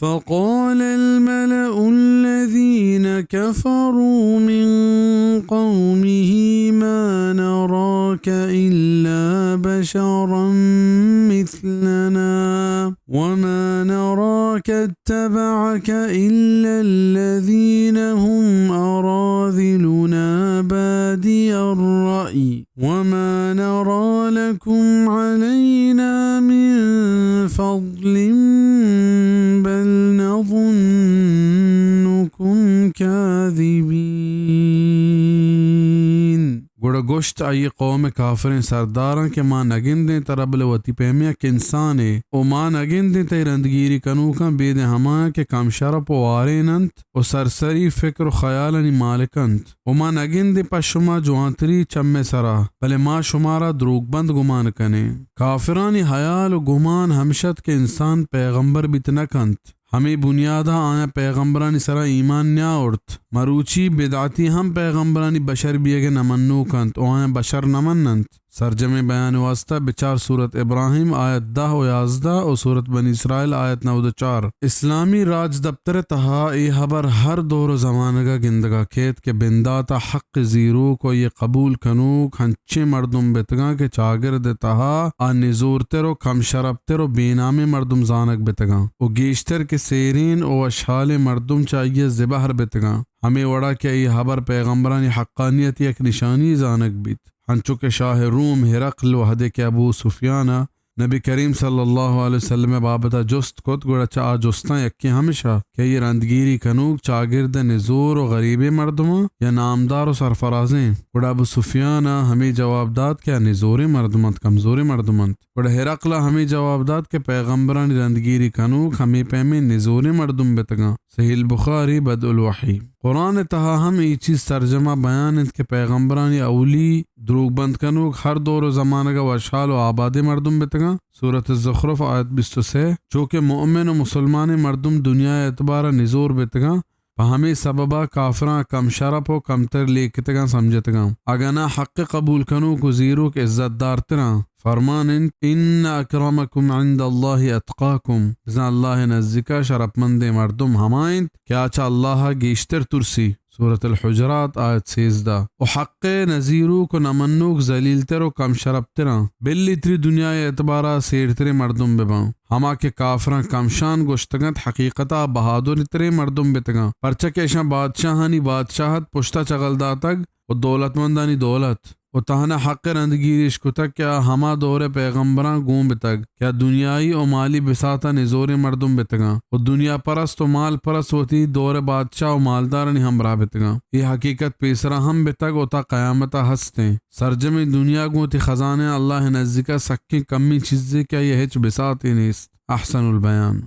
فقال الملأ الذين كفروا من قومه ما نراك إلا بشرا مثلنا وما نراك اتبعك إلا الذين هم أراذلنا بادي الرأي وما نرى لكم علينا من فضل بل نظنكم كاذبين. گڑا گوشت آئی قوم کافریں سرداراں کہ ما نگندیں ترا بلے وتی پیمیں یک انسانے، و ما نگندیں تئی رندگیری کنوکاں بید ہمایاں کہ کم شرپ و وارین انت و سرسری فکر و خیالانی مالک انت۔ و ما نگندیں پہ شما جوانتری چمے سرا، بلے ما شمارا دروگبند گمان کنیں۔ کافرانی حیال و گمان ہمش ات کہ انسان پیغمبر بیت نہ کنت۔ ہمے بنیادا آیاں پیغمبرانی سرا ایمان نیاورت۔ مروچی بدعتی ہم پیغمبرانی بشر بیئگے نہ منوک انت و آیاں بشر نہ مننت۔ سرجمیں بیان واسطہ بچار سورت ابراہیم آیت دہ و یازدہ و سورت بنی اسرائیل آیت نود و چار۔ اسلامی راج دپتر تہا اے ہبر ہر دور و زمانگا گندگا کیت کہ بنداتا حق زیروک و یہ قبول کنوک ہنچیں مردم بتگاں کہ چاگرد تہا آ نزورتر و کم شرپتر و بے نامیں مردم زانگ بتگاں و گیشتر کہ سیرین و وشحالیں مردم چہ آئی ء زبہر بتگاں۔ ہمے وڑا کہ اے ہبر پیغمبرانی حقانیت یک نشانی زانگ بیت۔ ہنچو کہ شاہ روم ہرقل وہدے کہ ابو سفیان ء نبی کریم صلی اللہ علیہ وسلم ء بابت ء جست کت، گڑا چہ آ جستاں یکے ہمشا کہ اے رندگیری کنوک چاگرد ء نزور و غریبیں مردماں یا نامدار و سرفرازیں؟ گڑا ابو سفیان ء ہمے جواب دات کہ آ نزوریں مردم انت، کمزوریں مردم انت۔ گڑا ہرقل ء ہمے جواب دات کہ پیغمبرانی رندگیری کنوک ہمے پیمیں نزوریں مردم بتگاں۔ صحیح البخاری، بدء الوحی۔ قرآن ء تہا ہم اے چیز سرجما بیان انت کہ پیغمبرانی اولی دروگ بند کنوک ہر دور و زمانگ ء وشحال و آبادیں مردم بتگاں۔ سورت الزخرف، آیت بیست و سے۔ چو کہ مؤمن و مسلمانیں مردم دنیا ء اعتبار ء نزور بتگاں، پہ ہمے سبب ء کافراں کم شرپ و کمتر لیکتگاں سمجھتگاں۔ اگاں نا حق قبول کنوک و زیروک عزت دارتراں۔ فرمان انت، ان اکرمکم عند اللہ اتقاکم، بزاں اللہ ء نزیکا شرپمندیں مردم ہما انت کہ آ چہ اللہ ء گیشتر ترسی۔ سورت الحجرات، آیت سیزدہ۔ و حق ء نزیروک و نمنوک ذلیلتر و کم شرپتراں، بلی تری دنیا ء اعتبارا سیرتریں مردم بباں۔ ہما کہ کافراں کمشان گوشتگ انت، حقیقتا بہادر تریں مردم بتگاں، پرچا کہ اشاں بادشاہانی بادشاہت پشتا چغل داتگ و دولتمندانی دولت و تہنا حق ء رندگیری اش کتگ کہ آ ہما دور ء پیغمبراں گون بتگ کہ آ دنیائی و مالی بساتا نزوریں مردم بتگاں و دنیا پرست و مال پرست وتی دور ء بادشاہ و مالدارانی ہمراہ بتگاں۔ اے حقیقت پیسرا ہم بتگ و تا قیامتا ہستیں۔ سرجمیں دنیا گوں وتی خزانہ اللہ ء نزیکا سکیں کمیں چیزے کہ آئی ء ہچ بساتے نیست۔ احسن البیان۔